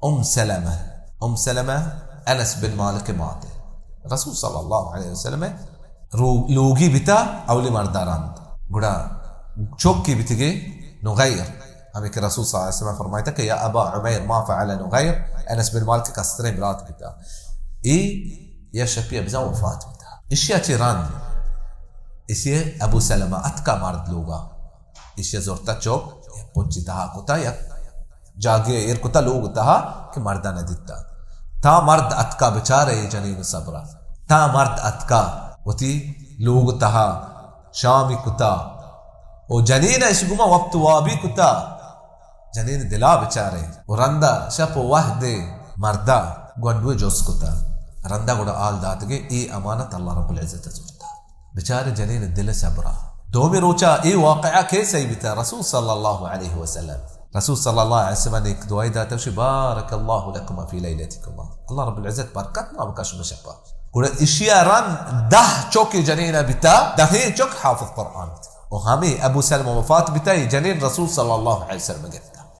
ام سلمہ، ام سلمہ انس بن مالک مات۔ رسول صلی اللہ علیہ وسلم رو-، لوگی بیتا، اولی مردا رند۔ گڑا چوکی بیتگے نغیر، ہمیں کہ رسول صلی اللہ علیہ وسلم فرمائیتا کہ یا ابا عمیر ما فعل نغیر، انس بن مالک کستریں برات بیتا۔ ای یا شپی بزاں وفات بیتا۔ اشیا چی رند، اسی ابو سلمہ اتکا مرد لوگا۔ ایشی ء زرتا چک، یک پچی تہا کتا، یک جاگے ایر کتا لوگ تہا کہ مردا نہ دیتا۔ تا مرد اتکا بچارے اے جنین صبرا۔ تا مرد اتکا وتی لوگ تہا شامی کتا۔ او جنین اش گما وقت وابی کتا۔ جنین دلا بچارے۔ او رندا شپ و وحدے مردا گونڈوے جست کتا۔ رندا گڑا آل داتگے اے امانت اللہ رب العزت زرتا۔ بچارے جنین دل صبرا۔ دومی روچا اے واقعہ کے سہی بیتا؟ رسول صلی اللہ علیہ وسلم۔ رسول صلی اللہ علیہ وسلم نے ایک دعائی داتا، شی بارک اللہ لکما فی لیلتکما۔ اللہ رب العزت برکت ما بکش شما شپا۔ گڑا اشیا رند دہ چوکی جنینا بیتا، دہیں چوک حافظ قرآن بیتا۔ و ہمیں ابو سلمہ وفات بیتا، اے جنین رسول صلی اللہ علیہ وسلم گفت۔